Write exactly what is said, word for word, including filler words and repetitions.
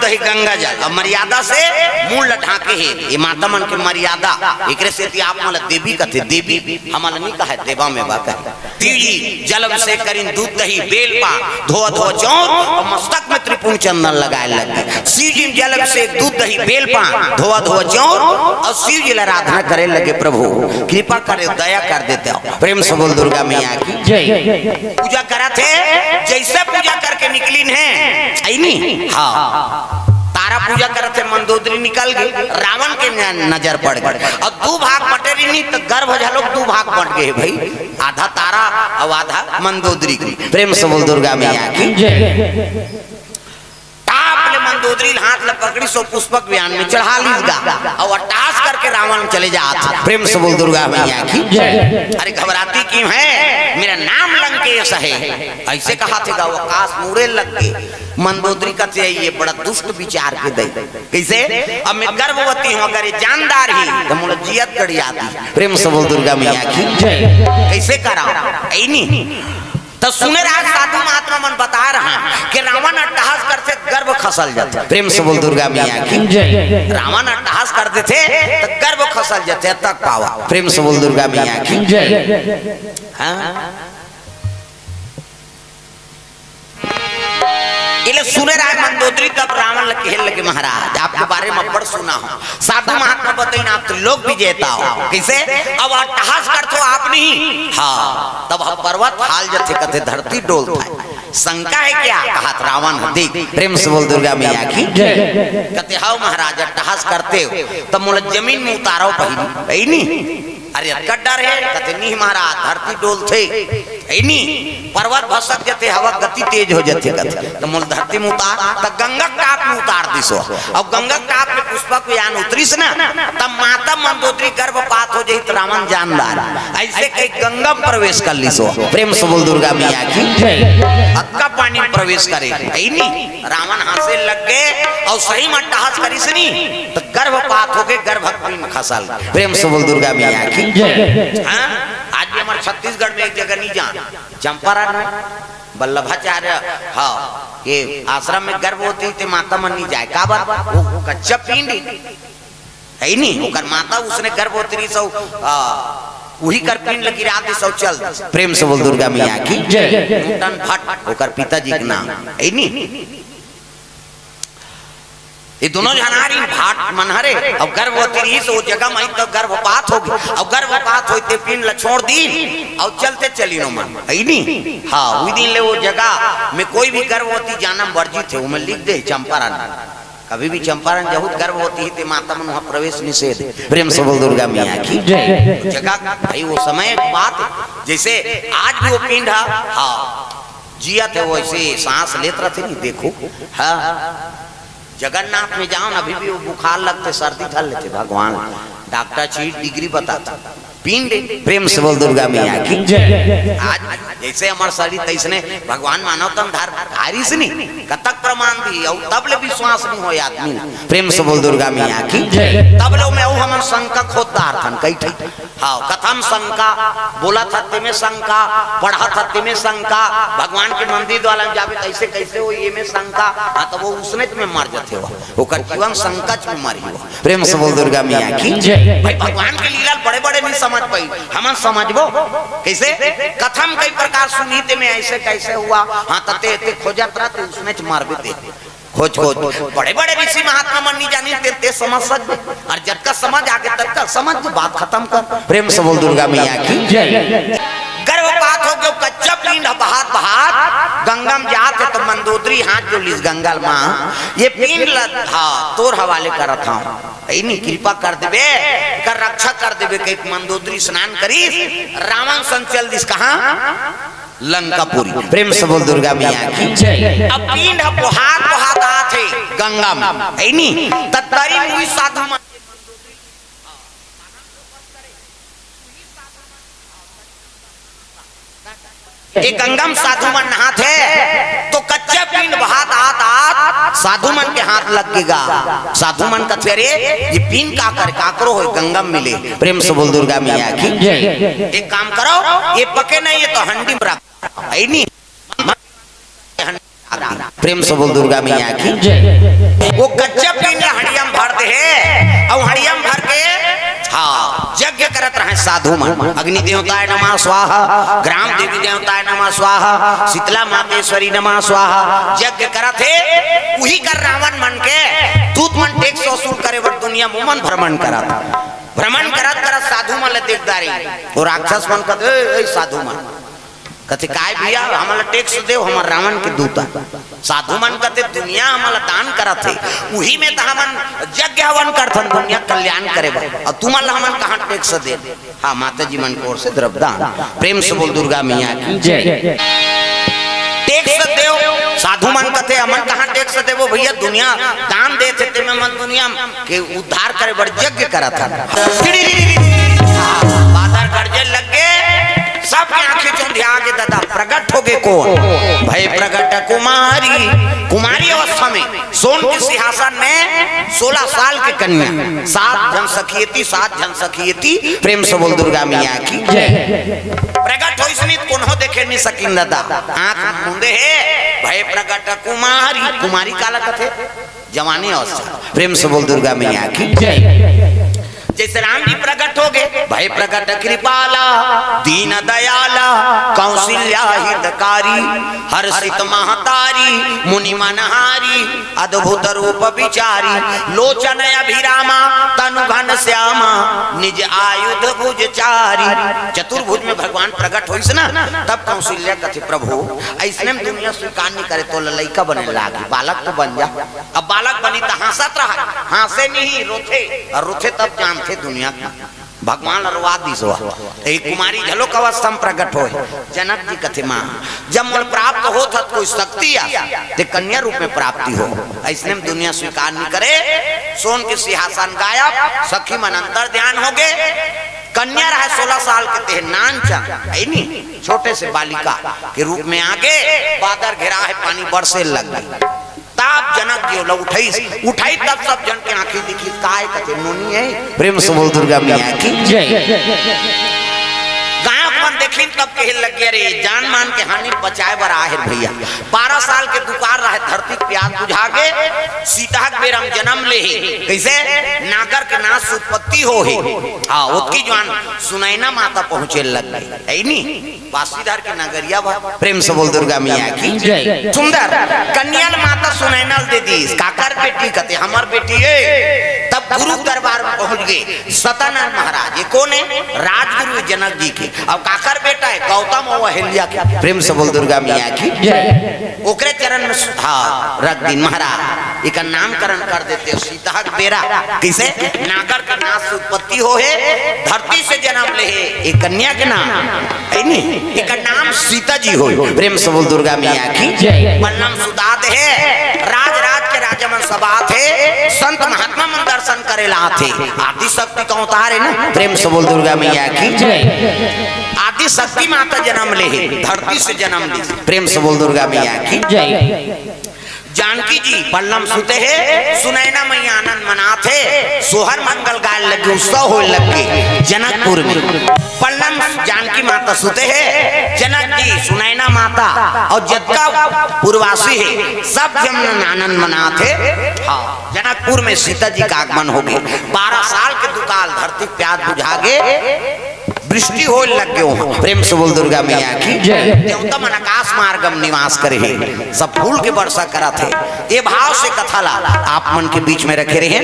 हे गंगा जल, अब मर्यादा से मूड़ ल ढांके हे। ये माता मन के मर्यादा, एकरे सेती आप मन ल देवी कथे, देवी हमन ल नहीं कहे, देवा में बा कहे। शिव जी जल अभिषेक करिन दूध दही बेल पान, धोवा धोवा चौर और मस्तक में त्रिपुंड चंदन लगाए लग गे। शिव जी जल अभिषेक दूध दही बेल पान, धोवा धोवा चौर और शिव जी ल आराधना करे लगे, प्रभु कृपा करे, दया कर देते हो। प्रेम से बोल दुर्गा मैया की। जय। पूजा करत हे, जैसे पूजा करके निकलिन हे, है नी? हाँ। तारा पूजा करत हे, मंदोदरी निकल गे, रावण के न-, नजर पड़ गे। अउ दू भाग बटे रहिन, त गर्भ घलोक दू भाग बट गे भाई, आधा तारा अउ आधा मंदोदरी के। प्रेम से बोल दुर्गा मैया की। जय। टाप ले मंदोदरी ल हाथ ल पकड़िस अउ पुष्पक विमान में चढ़ा लीस गा, अउ अट्टहास करके रावण चले जात हे। प्रेम से बोल दुर्गा मैया की। जय। अरे घबराती क्यों है, मेरा नाम लंकेश है, ऐसे कहाथे गा, वो आकाश मुड़े लग गे। मंदोदरी कथे, ये बड़ा दुष्ट विचार के दई। कैसे? अब मैं गर्भवती हूँ, अगर ये जान डारही, त मोला जियत गड़िया दी। प्रेम से बोल दुर्गा मैया की। जय। कैसे करा? ऐ नी। त सुने रहा, साधु महात्मा मन बता रहा कि रावण अट्टहास करथे, गर्भ खसल जाथे। प्रेम से बोल दुर्गा मैया की। जय। रावण अट्टहास कर देथे, त गर्भ खसल जाथे, तक पावा। प्रेम से बोल दुर्गा मैया की। जय। हाँ? एला सुने रहा मंदोदरी, तब रावण ल कहे लगे, महाराज, आपके बारे में बड़ सुना हूँ, साधु महात्मा बतइन, आप त्रिलोक विजेता हो। कैसे? अब अट्टहास करथो आप नहीं, हाँ, तब हम पर्वत हाल जथे, कथे धरती डोलथे। शंका है क्या? कहत रावण ह, देख, प्रेम से बोल दुर्गा मैया की। जय। कथे, हव महाराज, अट्टहास करते हो, तब मोला जमीन में उतारो पहिली, है नी? अरे, अतका डर हे? कथे, नहीं महाराज, धरती डोलथे, है नी? पर्वत भसक जथे, हवा गति तेज हो जथे, कथे, त मोला धरती में उतार, त गंगा टाप में उतार दिसो। अब गंगा टाप में पुष्पक विमान उतरिस ना, तब माता मंदोदरी गर्भपात हो जाही, त रावण जान डारही। ऐसे कही गंगा में प्रवेश कर लिसो। प्रेम से बोल दुर्गा मैया की। जय। अतका पानी में प्रवेश करे, है नी? रावण हाँसे लग गे अउ सही में अट्टहास करिस नी, त गर्भपात होके गर्भ पिंड खसल। प्रेम से बोल दुर्गा मैया की। जय। हाँ? आज भी हमर छत्तीसगढ़ में एक जगह नहीं जान, चंपारण में बल्लभाचार्य, हाँ, ये आश्रम में गर्भवती ते माता मन नहीं जाए, काबर? वो कच्चा पिंड है नी, ओकर माता उसने गर्भवती रहिस, आ, उही कर पिंड ल गिरा दिस अउ चल दिस। प्रेम से बोल दुर्गा मैया की। जय। नूतन भट्ट ओकर पिताजी के नाम, है नी? ये दोनों झन आ रही भाट मन हरे, अउ गर्भवती रहिस, वो जगह में तो गर्भपात हो गे, अउ गर्भपात होइस ते पिंड ल छोड़ दीन, अउ चलते चलिन ओमन, है नी? हाँ, उही दिन ले वो जगह में कोई भी गर्भवती जाना वर्जित हे, ओमे लिख दे चंपारण में। कभी भी चंपारण जहूँ त गर्भवती हे ते माता मन वहाँ प्रवेश निषेध हे। प्रेम से बोल दुर्गा मैया की। जय। जगह भाई वो समय एक बात हे, जैसे आज भी वो पिंड हे, हाँ, जियत हे, वैसे सांस लेत रथे नहीं, देखो, हाँ। जगन्नाथ में जाओ ना, अभी भी वो बुखार लगथे, सर्दी धर लेथे, भगवान डॉक्टर चीट डिग्री बताथे। पिंड, प्रेम से बोल दुर्गा मैया की। जय। आज जैसे हमर शरीर तैसने भगवान मानव तन धार धारिस नी, कतक प्रमाण दी, अउ तब ले विश्वास नहीं होय आदमी ला। प्रेम से बोल दुर्गा मैया की। जय। तब ले में अउ हमन शंका खोद डारथन कई ठा। हाँ, कथम शंका, बोलत हत्ते में शंका, पढ़त हत्ते में शंका, भगवान के मंदिर द्वारा जाबे कैसे कैसे हो, ये में शंका, हाँ, तो वो उसने में मर जाथे हो, ओकर जीवन शंका में मर ही हो। प्रेम से बोल दुर्गा मैया की। जय। भाई भगवान के लीला बड़े बड़े नहीं समझ पाई, हमन समझबो कैसे? कथम कई प्रकार सुनी ते में ऐसे कैसे हुआ, हाँ, तते ते खोजत रहते उसने च मार बेते। खोज खोज बड़े बड़े ऋषि महात्मा मन नहीं जानी ते, ते समझ सकबे। और जब का समझ आगे तब का समझ के बात खत्म कर। प्रेम से बोल दुर्गा मैया की। जय। गर्भपात हो गयो, कच्चा पिंड ह बहात बहात गंगा में जात हे, तो मंदोदरी हाथ जोड़ लिस गंगा ल, माँ, ये पिंड ल, हाँ, तोर हवाले करत हूँ। इन्हीं कृपा कर देबे, कर रक्षा कर देबे। कई मंदोदरी स्नान करिस, रावण संग चल दिस कहाँ? लंकापुरी। प्रेम से बोल दुर्गा मैया की। जय। अब पिंड ह बोहात बोहात आत हे गंगा में, है नी? त तरी मुई साधु मन, ए गंगा में साधु मन नहात हे, तो कच्चा पिंड बहात आत आत साधु मन के हाथ लग गे गा। साधु मन कथे, "अरे, ये पिंड का करे, काकरो होय, गंगा में मिले।" प्रेम से बोल दुर्गा मैया की। जय। एक काम करो, ये पके नहीं, ये तो हंडी में रख, है नी? प्रेम से बोल दुर्गा मैया की। जय। वो कच्चा पीन ला हड़िया म भर दे हे, अउ हड़िया म भर के, हाँ, यज्ञ करत रहे साधु मन। अग्नि देवताय नमः स्वाहा, ग्राम देवी देवताय नमः स्वाहा, शीतला मातेश्वरी नमः स्वाहा, यज्ञ करत हे। उही कर रावण मन के दूत मन टैक्स वसूल करे बर दुनिया म मन भ्रमण करत, भ्रमण करत करत साधु मन ल देख डारे। वो राक्षस मन कथे, "ए, ए, साधु मन," कथे, "काय भैया, हमला टैक्स देव, हमर रावण के दूत आ।" साधु मन कथे, "दुनिया हमला दान करत हे, उही में त हमन यज्ञ हवन करथन दुनिया कल्याण करे बर, अउ तुमन ला हमन कहाँ टैक्स दे?" हाँ, माता जी मन के ओर से द्रव्य दान। प्रेम से बोल दुर्गा मैया की। जय। टैक्स देव, साधु मन कथे, "हमन कहाँ टैक्स देबो भैया, दुनिया दान देथे, तेमे मन दुनिया के उद्धार करे बर यज्ञ करत हन।" बादर गरजे लग गे, सबके आँखी चोंधिया गे, दादा, प्रगट हो गे कोन? भय प्रगट कुमारी। कुमारी अवस्था में सोन के सिंहासन में सोलह साल के कन्या, सात झन सखियती, सात झन सखियती। प्रेम से बोल दुर्गा मैया की। जय। प्रगट होइस नी त कोनो देखे नी सकिन दादा, आँख मूंदे हे। भय प्रगट कुमारी, कुमारी काला कथे? जवानी अवस्था। प्रेम से बोल दुर्गा मैया की। जय। जैसे राम जी प्रगट हो गे, भय प्रगट कृपाला, दीन दयाला, कौशल्या हितकारी, हर्षित महतारी, मुनि मनहारी, अद्भुत रूप विचारी, लोचन अभिरामा, तनु घन श्यामा, निज आयुध भुज चारी। चतुर्भुज में भगवान प्रगट होइस ना, तब कौशल्या कथे, "प्रभु, अइसने में दुनिया स्वीकार नहीं करे, तोला लइका बने लागी, बालक तो बन जा।" अब बालक बनी त हाँसत रहा, हाँसे नहीं, रोथे, अउ रोथे तब जानथे दुनिया के भगवान ल रोवा दिस वा। ए कुमारी घलोक अवस्था म प्रगट होय। जनक जी कथे, "माँ, जब मोला प्राप्त होत हत कोई शक्ति आ, ते कन्या रूप में प्राप्ति हो, अइसने में दुनिया स्वीकार नहीं करे।" सोन के सिंहासन गायब, सखी मन अंतर ध्यान हो गे। कन्या रहे सोलह साल के, तेह नानचन, है नी, छोटे से बालिका के रूप में आ गे। बादर घेरा हे, पानी बरसे लग गे। तब जनक जी ओला उठाइस, उठाई तब सब जन के आँखी दिखिस, काय कथे नोनी हे। प्रेम से बोल दुर्गा मैया की। जय। गाँव मन देखिन तब कहे लग गे, "अरे, जान मान के हानि बचाए बर आहे भैया।" बारह साल के दुकार रहे, धरती के प्यास बुझा गे, सीता के बेरा म जनम ले हे। कइसे? नागर के नास से उत्पत्ति हो हे। हाँ, ओतकी जुवान सुनैना माता पहुँचे लग गे, है नी? पासीधर के नगरिया भर। प्रेम से बोल दुर्गा मैया की। जय। सुंदर कन्या ल माता सुनैना ल दे दीस। काकर बेटी कथे? हमर बेटी हे। तब गुरु दरबार में पहुंच गे सतानंद महाराज। ये कोन हे? राजगुरु जनक जी के। अब काकर बेटा हे? गौतम अउ अहिल्या के। प्रेम से बोल दुर्गा मैया की। जय। ओकरे चरण में सु-, हाँ, रख दीन महाराज, एकर नामकरण कर देते हो। सीता के बेरा कइसे? नागर के नास से उत्पत्ति हो हे, धरती से जनम ले हे, ए कन्या के नाम, है नी? एकर नाम सीता जी होय। प्रेम से बोल दुर्गा मैया की। जय। बल्लम सुदात हे, राज राज के राजा मन सब आत हे, संत महात्मा मन दर्शन करे ला आत हे। आदि शक्ति के अवतार हे ना, प्रेम से बोल दुर्गा मैया की। जय। आदि शक्ति माता जनम ले हे, धरती से जनम ले। प्रेम से बोल दुर्गा मैया की। जय। जानकी जी बल्लम सुते हे, सुनैना मैया आनंद मनात हे, सोहर मंगल गाय लगे, उत्सव होय लगे जनकपुर में। बल्लम जानकी माता सुते हे, जनक जी, सुनैना माता अउ जतका पुरवासी हे, सब झन आनंद मनात हे। हाँ, जनकपुर में सीता जी का आगमन हो गे। बारह साल के दुकाल, धरती प्यास बुझा गे, वृष्टि होय लग गे उहाँ। प्रेम से बोल दुर्गा मैया की। जय। देवता मन आकाश मार्ग में निवास करे हे, सब फूल के वर्षा करत हे। ए भाव से कथा ला आप मन के बीच में रखे रहे।